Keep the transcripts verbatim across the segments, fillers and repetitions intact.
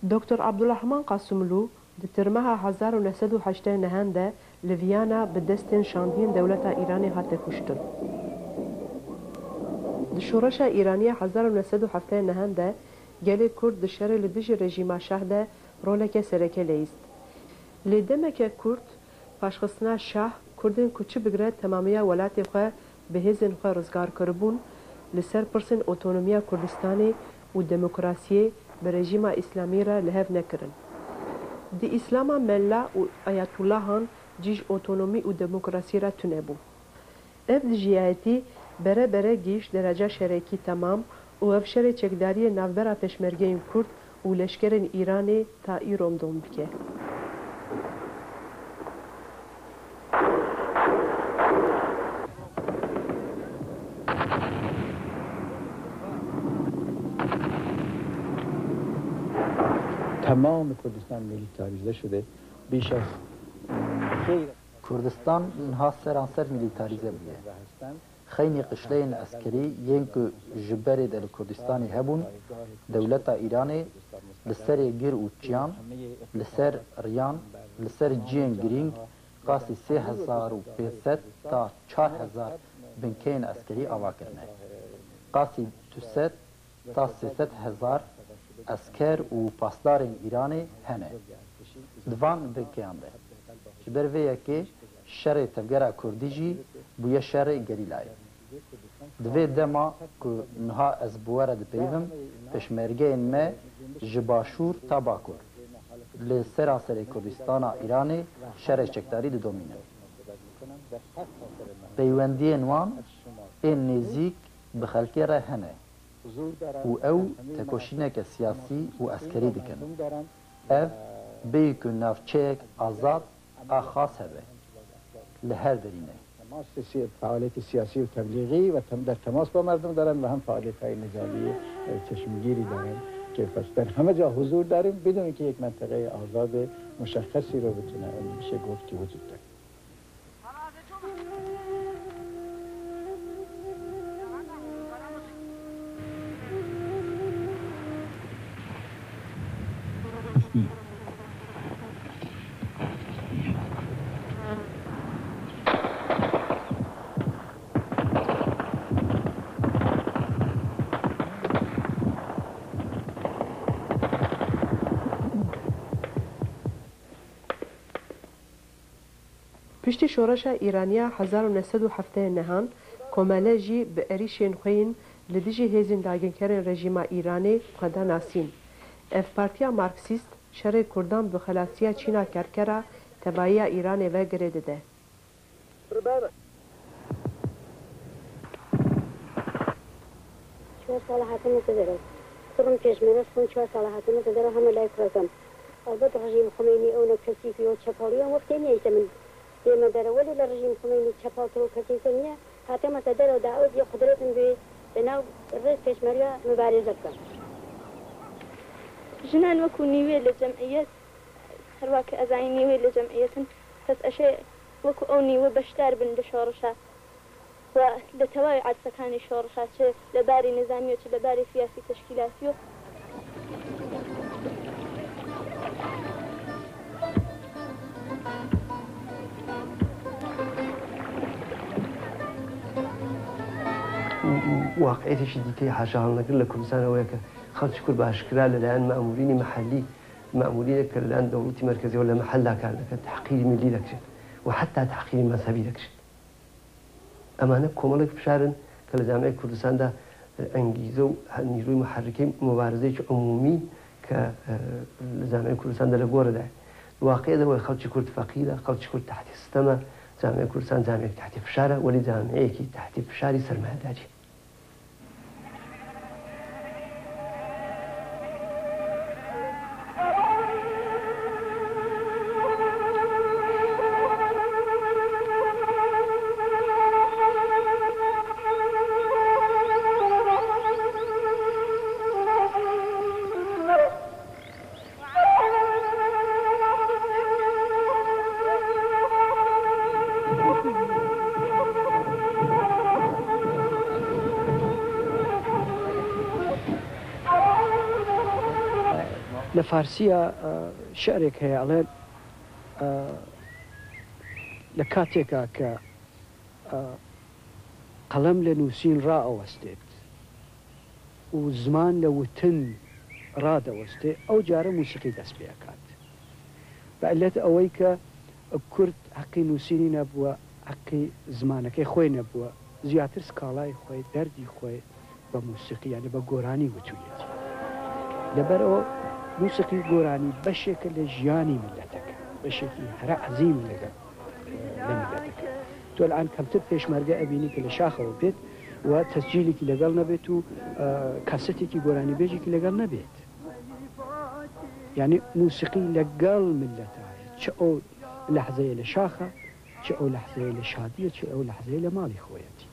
Doktor Abdulrahman Qasumlu di tirmeha hezar û neh sed û heştê nehan de li Viyana bi destên şandiyên dewleta Îranê hate kuştin. Di şoreşa Îranî ya hezar û neh sed û heftê nehan de gelê Kurd di şerê li dijî rejîma Şah de roleke sereke leyîst. Lê demeke kurt paşxistina Şah, Kurdên ku çi bigre temamiya welatê xwe bi hêzên xwe rizgar kiribûn, li ser pirsên otonomiya Kurdistanê û demokrasiyê bi rejîma Îslamî re li hev nekirin. Di Îslama mela û ayatullahan cî ji otonomî û demokrasiyê re tune bû. Ev dijîyayetî bere bere gihîşt dereca şerekî temam û ev şerê çekdariyê navbera pêşmergeyên Kurd û leşkerên Îranê ta îro dom dike. تمام کردستان میلیتاریزه شده. بیش از خیر. Kurdistan niha seranser milîtarîze bûye. Xeynî qişleyên eskerî yên ku ji berê de li Kurdistanê hebûn, dewleta Îranê li serê gir û çiyan, li ser riyan, li ser cihên girîng qasî sê hezar û pênc sed ta çar hezar binkeyên eskerî ava kirine. Qasî du sed ta sê sed hezar esker û pasdarên Îranê hene di van binkeyan de. Ji ber vê yekê şerê Tevgera Kurdî jî bûye şerê gerîlayê. Di vê dema ku niha ez bi we re dipeyivim, pêşmergeyên me ji başûr ta bakur li seranserê Kurdistana Îranê şerê çekdarî didomînin. Peywendiyên wan ên nêzîk bi xelkê re hene û ew tekoşîneke siyasî û eskerî dikin. Ev bêyî ku navçeyek azad a xas hebe li her derî ne. Temas, si-, faaliyeti siyasi ve tebliği ve tem-, der temas ba merdum daren ve hem faaliyetayê nizamiyê, e, çeşmgîrî daren. Ki pes der heme ca huzur darin, bidûn ki yek menteqeyê azadê muşexxesî ro bitune, em bir şey goft ki vücut der. Piştî şoreşa Îranî ya hezar û neh sed û heftê nehan, komele jî bi êrîşên xwe yên li dijî hêzên dagirkerên rejîma Îranê xwe da nasîn. Ev partiya marksîst şerê kurdan bi xelasiya çîna kerkera tevayiya Îranê ve girê dide. Çar sala hatine te dero. Kurum pêşmerge xwin çar sala hatine te dero heme lay kurakan. Elbet rejîm Xumeynî ew ne kesî ku yo çepalî yo wextê niyeyse min dê me dere. Welê le rejîm Xumeynî çepaltir û kesîtir niye. Hate me te dero da ew diye qudretin bi, bi nav rêz pêşmerge mibarêze bikin. Jinan wekû nîwê li cemiyet, her weke ez zanî nîwê li cemiyet in, pes eşê wekû ew nîwe beşdar bin li şorişa. و لە تەواوی عەرسەکانی شۆڕشا، چ لە باری نظامی و چ لە باری سیاسی تەشکیلاتی و واقعیتێکی دیکەی حاشاهەڵنەگر لە کوردستان ئەوەیە کە خەڵکی کورد بە ئاشکرا لەلایەن مەئمورینی مەحەلی، مەئمورینێک کە لەلایەن دەوڵەتی مەرکەزیەوە لە مەحەلدا کار دەکات، تەحقیری میللی دەکرێت و حەتا تەحقیری مەزهەبی دەکرێت. ئەمانە کۆمەڵێک فشارن کە لە جامعەی کوردستاندا ئەنگیزە و نیروی محرکەی مبارزەیەکی عمومی کە، ئە، لە جامعەی کوردستاندا لە گۆڕێدایە. واقعیەت ئەوەیە خەڵکی کورد فەقیرە، خەڵکی کورد تحتی ستەمە، جامعەی کوردستان جامعەیەکی تحتی فشارە، وەلی جامعەیەکی تحتی فشاری سەرمایەداری. لە فارسیە، ئە، شعرێک هەیە، ئەڵێ، ئە، لە کاتێکا کە، ئە، قەڵەم لە نووسین ڕائەوەستێت و زمان لە وتن ڕادەوەستێ، ئەو جارە موسیقی دەست پێ ئەکات. بە علەت ئەوەی کە کورد حەقی نووسینی نەبووە، حەقی زمانەکەی خۆی نەبووە، زیاتر سکاڵای خۆی، دەردی خۆی بە موسیقی، یعنی بە گۆرانی وتوویەتی. لەبەرئەوە موسیقی و گۆرانی بەشێکە لە ژیانی میللەتەکە، بەشێکی هەرە عەزیم لەگەڵ، لە میللەتەکە. تۆ الان کەمتر پێشمەرگە ئەبینی کە لە شاخەوە بێت و تەسجیلێکی لەگەڵ نەبێت و، ئە، کاسەتێکی گۆرانیبێژێکی لەگەڵ نەبێت. یعنی موسیقی لەگەڵ میللەتە هەیە، چ ئەو لەحزەیە لە شاخە، چ ئەو لەحزەیە لە شادیە، چ ئەو لەحزەیە لە ماڵی خۆیەتی.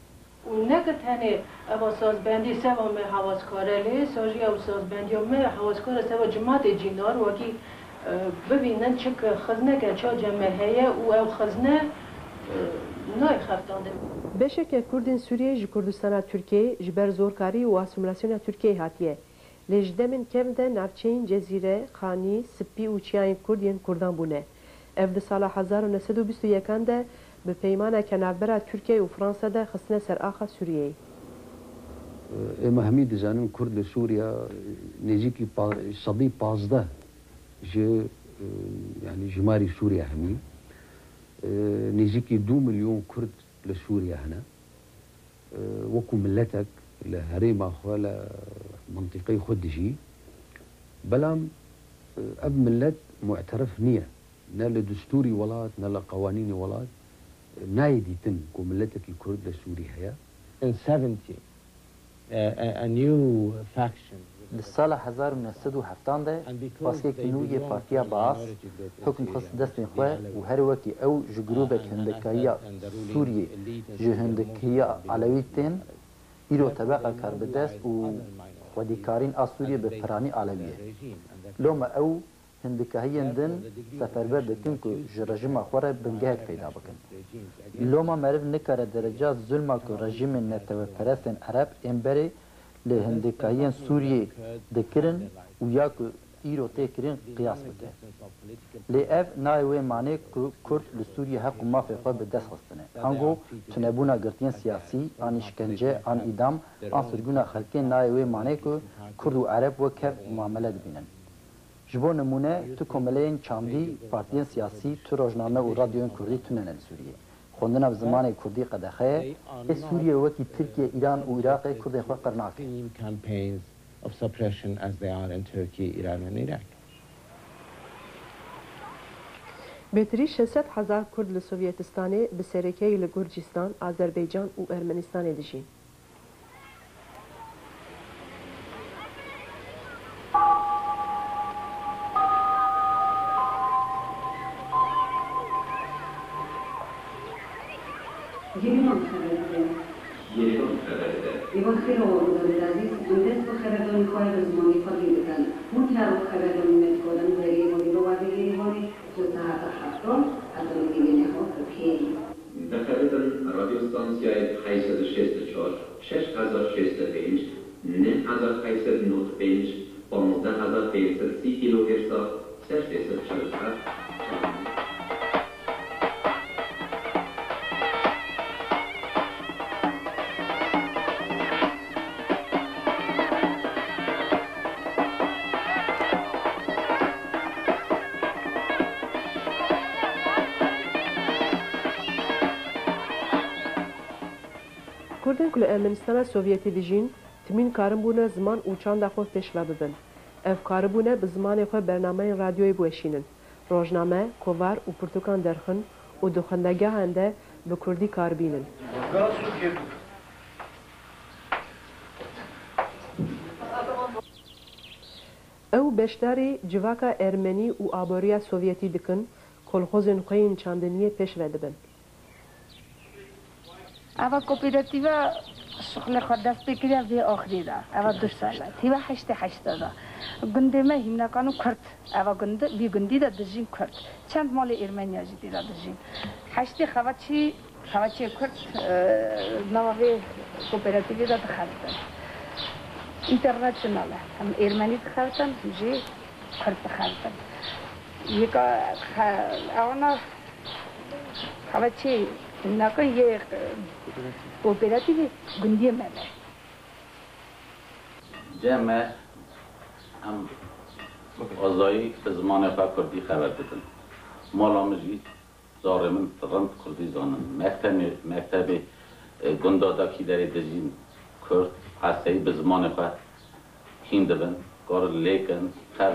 û neke tenê eva sazbendî seva me hewazkar e, lê sajiya û sazbendiya me hewazkar e seva cimatê Cînar, wekî, e, bibînin çi ki xiznek e, ça cem me heye û ew xizne, e, nayê xeftandin. Beşeke Kurdên Sûriyeyê ji Kurdistana Tirkiyeyê ji ber zorkarî û asîmîlasyona Tirkiyeyê hatiye. Lê ji demên kevn de navçeyên Cezîre, Xanî, Sipî û çiyayên Kurd yên Kurdan bûne. Ev di sala hezar û neh sed û bîst û yekan de bi peymaneke navbera Tirkiye û Fransa de xistine ser axa Sûriyeyê. Ême hemî dizanin Kurd li Sûriya nêzîkî pa-, sedî pazdeh ji, e, yanî jimarî Sûriya hemî, e, nêzîkî du milyon Kurd li Sûriya hene. E, wekû miletek li herêma xwe, li mintîqeyê xwe dijî. Belam, e, ev milet mu'terif niye. Ne li destûrî welat, ne li qewanînê welat, e, nayê dîtin ku miletekî Kurd li Sûrî heye. In seventy, a, a, a new faction. Di sala hezar û neh sed û heftan de baskek nû yê Partiya Baas hukm xist destên xwe û her wekî ew ji grûbek hindikayiya Sûriyê ji hindikiya Alewî tên, îro tebeqa karbidest û xwedîkarîn a Sûriyê bi piranî Alewî ye. Loma ew hindikahiyên din seferber dikin ku ji rejîma xwe re bingehek peyda bikin. Loma meriv nikare dereca zulma ku rejîmên neteweperestên Ereb ên berê li hindikahiyên Sûriyê dikirin û ya ku îro tê kirin qiyas bike. Lê ev nayê wê manê ku Kurd li Sûriyê heq û mafê xwe bi dest xistine. Ango tunebûna girtiyên siyasî, an îşkence, an îdam, an sirgûna xelkê nayê wê manê ku Kurd û Ereb wek kev muamele dibînin. Ji bo nimûne, tu komeleyên çandî, partiyên siyasî, tu rojname û radyoyên kurdî tune ne li Sûriyê. Xwendina bi zimanê kurdî qedexe ye. Ê Sûriye wekî Tirkiye, Îran û Iraqê Kurdên xwe qir nake. Extreme campaigns of suppression as they are in Turkey, Iran and Iraq. Bêtirî şeş sed hezar Kurd li Sovyetistanê bi serekeyî li Gurcistan, Azerbaycan û Ermenistanê dijîn. Yeni Van xeberinde. Yeni Van xeberinde. Êva xêr hawa guhdarên ezîz, em dest bi xeberdanên xwe ya bi zimanê kurdî dikin. Hûn her roj xeberdanên me dikarin berî êvarî bi werdê Yeni Vanê, ji seheta heftan, heta nivînê xwe bikêrî. Bixebitîn radyo stansiyayê heyt sed û şêst û çar, şeş hezar şêst û pênc, neh hezar heyt sed û nod û pênc, panzdeh hezar pênc sed sî kîlohertz a, ser sê sed çil û heft. Kurdên ku li Ermenistana Sovyetî dijîn, timîn karibûne ziman û çanda xwe pêş ve bibin. Ev karibûne bi zimanê xwe bernameyên radyoyê biweşînin, rojname, kovar û pirtûkan derxin û di xwendegehan de bi kurdî kar bînin. Ew beşdarî civaka ermenî û aboriya sovyetî dikin, kolxozên xwe yên çandiniyê pêş ve dibin. Eva kooperatîve şixulê xwe dest pê kiriye vê axirê de. Eva du sal e. Tîve heştê heşt de. Gundê me hîmnekan û Kurd. Eva gund, vî gundî de dijîn Kurd. Çend malê Ermeniya jî tê de dijîn. Heştê xebatçî, xebatçiyê Kurd, e, nava vê kooperatîvê de dixebitin. International e. Hem Ermenî dixebitin, hem jî Kurd dixebtin. Yeka xe-, ewana xebat çi nakin yê, e, kooperatîfê gundiyê me be. Cem me em azayî bi zimanê xwe kurdî xeber didin. Mala min jî carê min rind kurdî zanin. Mektebê, mektebê, e, gunda da kî derê dijîn kurd, heseyî bi zimanê xwe hîn dibin, karin lêkin, xeber